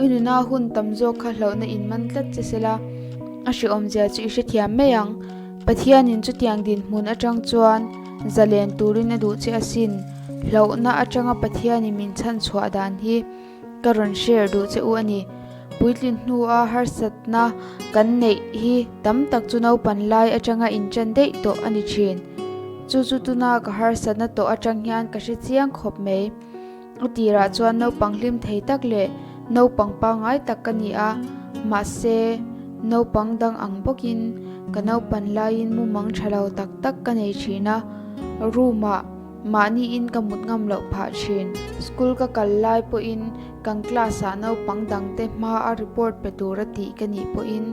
I nuna hun tam zawk kha hlauhna in man tlat che sela, a hrehawmzia chu i hrethiam mai ang. Pathianin chutiang dinhmun atang chuan zalen turin a duh che asin. Hlauhna atanga Pathianin min chhanchhuah dan hi ka rawn share duh che u a ni. Puitlin hnua harsatna kan neih hi tam tak chu naupan lai atanga inṭan daih tawh a ni ṭhin. Chu chu tuna ka harsatna tawh atang hian ka hre chiang khawp mai. A tirah chuan naupang hlim thei tak leh naupang pangngai tak ka ni a, mahse naupang dang ang bawkin ka naupan laiin mumang tha lo tak tak ka nei thin a, room ah mahniin ka mut ngam loh phah thin. School ka kal lai pawhin kan class ah naupang dangte hma a report pe tura tih ka nih pawhin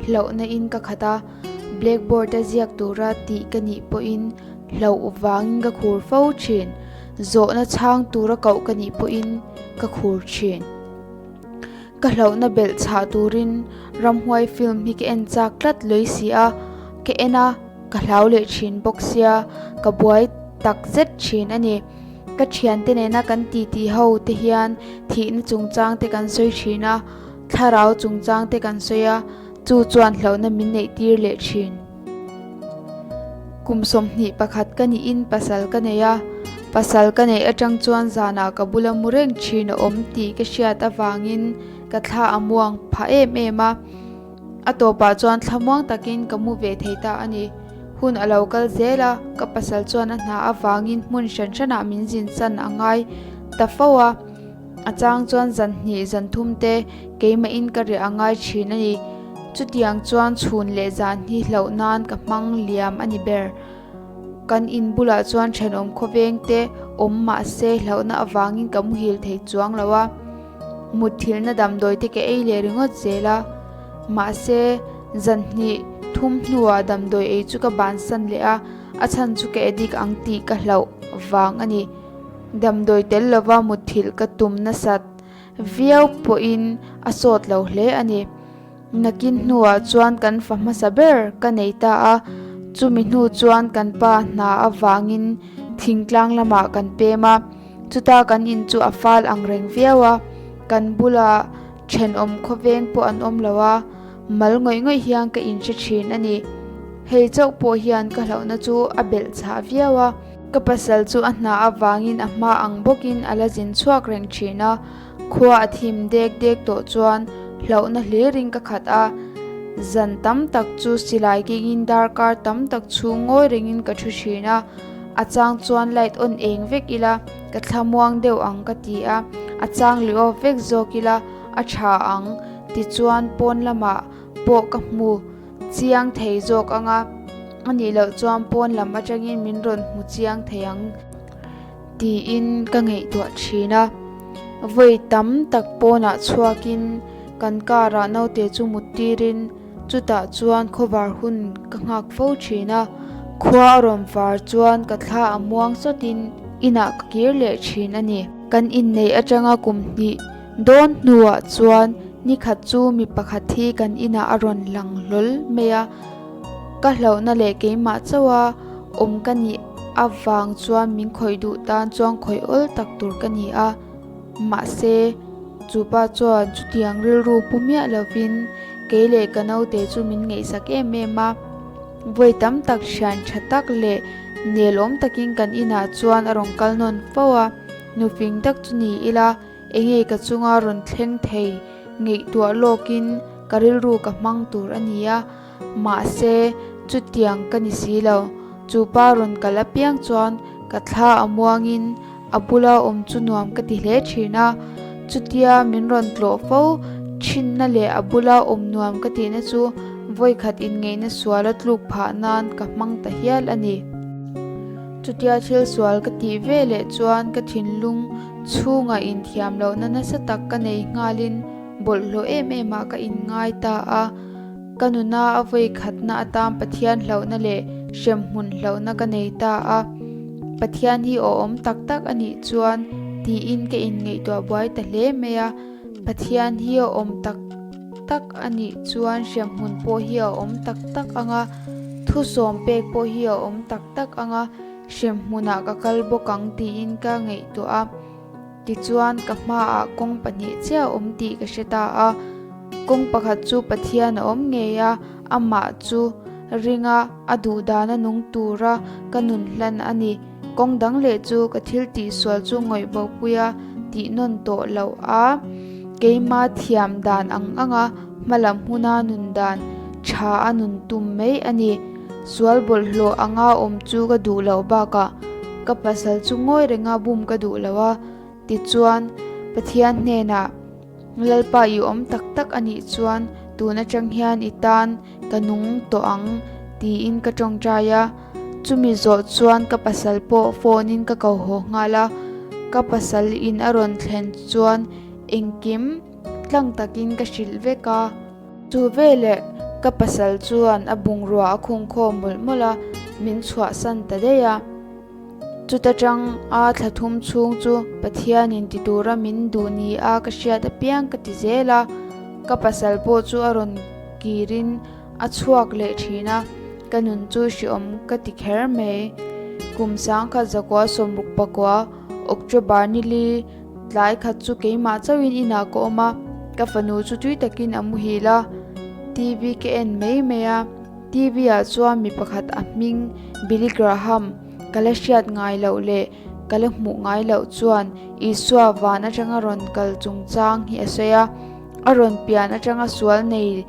hlauhna in ka khat a, blackboard a ziak tura tih ka nih pawhin hlauh vangin ka khur fo thin. Zawhna chhang tura koh ka nih pawhin ka khur thin. Ka hlauhna belh chhah turin ramhuai film hi ka en chak tlat lawih si a, ka en a, ka hlau leh thin bawk sia, ka buai tak zet thin a ni. Ka thiante nena kan titi ho te hian thihna chungchang te kan sawi thin a, thlarau chungchang te kan sawi a, chu chuan hlauhna min neih tir leh thin. Kum 21 ka niin pasal ka nei a, pasal ka neih atang chuan zanah ka bula mu reng thin a awm tih ka hriat avangin ka thla a muang phah em em a, a tawpah chuan thlamuang takin ka mu ve thei ta a ni. Hun a lo kal zel a, ka pasal chuan a hna avangin hmun hran hranah min zin san a ngai ta fo a. A chang chuan zan hnih zan thum te keimahin ka riah a ngai thin a ni. Chutiang chuan chhun leh zan hi hlauh nan ka hmang liam a ni ber. Kan in bulah chuan thenawm khawveng te awm mah se hlauhna avangin ka muhil thei chuang lo a. Mutthilhna damdawi te ka ei leh ringawt zel a. Mahse zan hnih thum hnuah damdawi ei chu ka bansan leh a, a chhan chu ka addict ang tih ka hlauh vang a ni. Damdawi tel lova mutthilh ka tum nasat viau pawhin a sawt lo hle a ni. Nakin hnuah chuan kan fa hmasa ber ka nei ta a, chumi hnu chuan kan pa hna avangin thingtlang lamah kan pem a, chuta kan in chu a fal ang reng viau a, kan bula thenawm khawveng pawh an awm lo a, mal ngawih ngawih hian ka inhre thin a ni. Hei chauh pawh hian ka hlauhna chu a belh chhah viau a. Ka pasal chu a hna avangin a hma ang bawkin a la zin chhuak reng thin a, khua a thim dek dek tawh chuan hlauhna hlirin ka khat a, zan tam tak chu silai kengin darkar tam tak chhung ngawi rengin ka thu thin a, a chang chuan light on eng vek ila ka thlamuang deuh ang ka ti a, a chang leh off vek zawk ila a tha ang tichuan pawn lamah pawh ka hmu. Chiang thei zawk ang a, a nih loh chuan pawn lam atangin min rawn hmu chiang thei ang tiin ka ngaihtuah thin a. Vawi tam tak pawnah chhuakin kan car ah naute chu mut tirin chutah chuan khawvar hun ka nghak fo thin a, khua a rawn var chuan ka thla a muang sawtin inah ka kir leh thin a ni. Kan inneih atanga kum hnih Dawn hnuah chuan nikhat chu mi pakhat hi kan inah a rawn lang hlawl mai a, ka hlauhna leh keimah chauha awm ka nih avang chuan min khawih duh tan chuan khawih awl tak tur ka ni a, mahse chupa chuan chutiang rilru pu miah lovin kei leh ka naute chu min ngaihsak em em a, vawi tam tak thian tha tak leh nelawm takin kan inah chuan a rawn kal nawn fo a, nufing tak chu ni ila. Enge ka chunga rawn thleng thei ngaihtuah lawkin ka rilru ka hmang tur a ni a, mahse chutiang ka ni si lo. Chu pa rawn kal apiang chuan ka thla a muangin a bula awm chu nuam ka ti hle thin a, chutia min rawn tlawh fo thinna leh a bula awm nuam ka tihna chu vawikhat inngeihna suala tluk phah nan ka hmang ta hial a ni. Chutia thil sual ka tih ve leh chuan ka thinlung Chhungah inthiam lohna nasa tak ka nei nghalin bawlhhlawh em em ah ka inngai ta a, ka nuna a vawi khatna atan Pathian hlauhna leh hremhmun hlauhna ka nei ta a, Pathian hi awhawm tak tak a nih chuan tiin ka inngaihtuah buai ta hle mai a, Pathian hi awhawm tak tak a nih chuan hremhmun pawh hi a awm tak tak ang a, thusawm pek pawh hi a awm tak tak ang a, Hrem hmunah ka kal bawk ang tiin ka ngaihtuah a. Tichuan, ka hmaah kawng pahnih chiah a awm tih ka hre ta a. Kawng pakhat chu Pathian a awm ngei a, amah chu ringa a duhdana nung tura ka nun hlan a ni. Kawng dang leh chu ka thil tihsual chu ngawih bopuia tih nawn tawh loh a, keima thiam dan ang anga hmalam hmuna nun dan tha a nun tum mai a ni. Sual bawlhhlawh anga awm chu ka duh loh bakah ka pasal chu ngawi renga bum ka duh lo a, tichuan Pathian hnenah Lalpa i awm tak tak a nih chuan tun atang hian i tan ka nung tawh ang tiin ka tawngtai a, chumi zawh chuan ka pasal pawh phone in ka ko haw nghal a, ka pasal in a rawn thlen chuan engkim tlang takin ka hrilh vek a. Chu veleh ka pasal chuan a bungrua a khungkhawm mawlh mawlh a, min chhuahsan ta daih a. Chuta tang a thla thum chhung chu Pathianin ti tura min duh ni a ka hriat apiang ka ti zel a, ka pasal pawh chu a rawn kirin a chhuak leh thin a, ka nun chu hreawm ka ti kher mai. Kum sangkhat zakua sawmruk pakua October nili tlai khat chu keimah chauhin inah ka awm a, ka fanu chu tui takin a muhil a, TV ka en mai mai a. TV ah chuan mi pakhat a hming Billy Graham ka la hriat ngai loh leh ka la hmuh ngai loh chuan Isua van atanga rawn kal chungchang hi a sawi a. A rawn pian atanga sual nei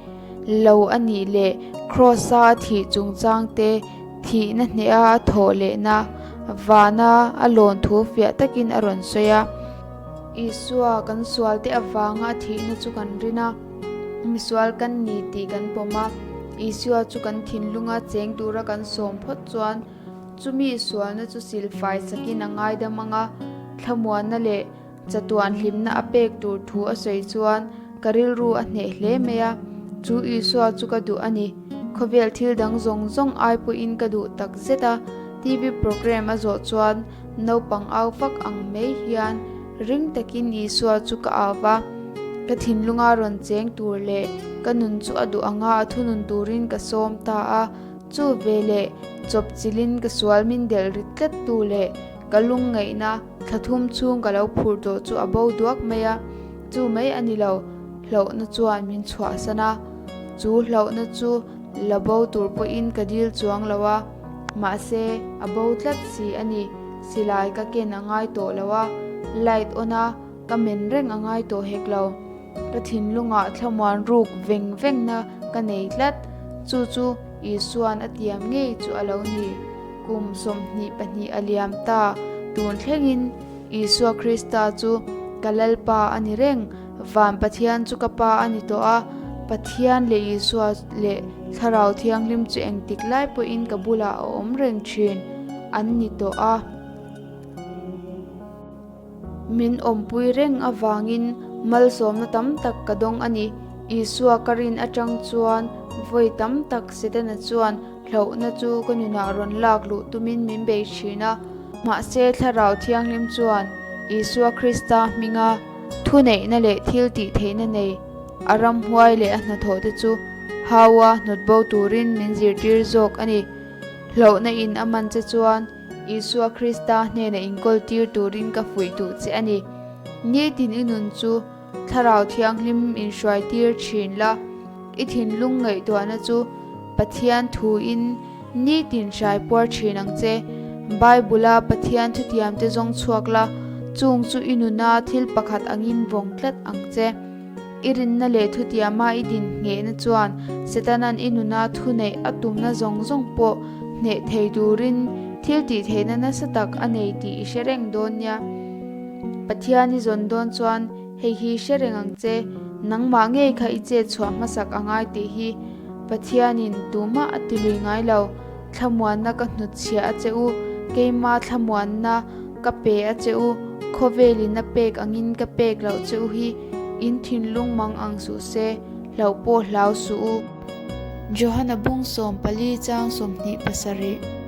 lo a nih leh Kraws a a thih chungchang te thihna hneha a thawh lehna vana a lawn thu fiah takin a rawn sawi a. Isua kan sualte avanga a thihna chu kan rin a. Misual kan ni tih kan pawm a, Isua chu kan thinlunga cheng tura kan sawm phawt chuan chumi sualna chu silfai sakin a ngaidam ang a, thlamuanna leh chatuan hlimna a pek tur thu a sawi chuan ka rilru a hneh hle mai a, chu Isua chu ka duh a ni. Khawvel thil dang zawng zawng ai pawhin ka duh tak zet a, TV program a zawh chuan naupang au vak ang mai hian Ring takin Isua chu ka au va, ka thinlunga rawn cheng tur leh ka nun chu a duh anga a thunun turin ka sawm ta a. Chu veleh chawpchilhin ka sual min delh rit tlat tu leh ka lungngaihna thla thum chhung ka lo phur tawh chu a bo duak mai a. Chu mai a ni lo, hlauhna chuan min chhuahsan a. Chu hlauhna chu la bo tur pawhin ka dil chuang lo a, mahse a bo tlat si a ni. Silai ka ken a ngai tawh lo a, light on a ka men reng a ngai tawh hek lo. Ka thinlungah thlamuan ruk veng vengna ka nei tlat. Chu chu Isua'n a tiam ngei chu a lo ni. Kum 22 a liam ta, tun thlengin Isua Krista chu ka Lalpa a ni reng. Van Pathian chu ka Pa a ni tawh a, Pathian leh Isua leh Thlarau Thianghlim chu engtik lai pawhin ka bulah a awm reng thin an ni tawh a. Min awmpui reng avangin malsawmna tam tak ka dawng a ni. Isua ka rin atang chuan vawi tam tak Setana chuan hlauhna chu ka nunah rawn lak luh tumin min bei thin a. Mahse Thlarau Thianghlim chuan Isua Krista hminga Thuneihna leh thil tih theihna nei a ramhuai leh a hnathawh te chu Haua hnawt bo turin min zirtir zawk a ni. Hlauhna in a man che chuan Isua Krista hnena inkawl tir turin ka fuih duh che a ni. Nitin i nun chu Thlarau Thianghlim inhruai tir thin la, i thinlung ngaihtuahna chu Pathian thuin Nitin hrai puar thin ang che. Bible-a Pathian thutiamte zawng chhuak la, chung chu i nuna thil pakhat angin vawng tlat ang che. I rinna leh thutiama i din nghehna chuan Setana'n i nuna thuneih a tumna zawng zawng pawh hneh thei turin thil tihtheihna nasa tak a nei tih i hre reng dawn nia. Pathian i zawn dawn chuan hei hi hre reng ang che, nangmah ngei kha i chet chhuah hmasak a ngai tih hi. Pathianin tumah a ti lui ngai lo, thlamuanna ka hnutchhiah a che u, keima thlamuanna ka pe a che u, khawvelin a pek angin ka pek loh che u hi in thinlung mang ang suh se, hlauh pawh hlau suh u. Johana bung 14 chang 27.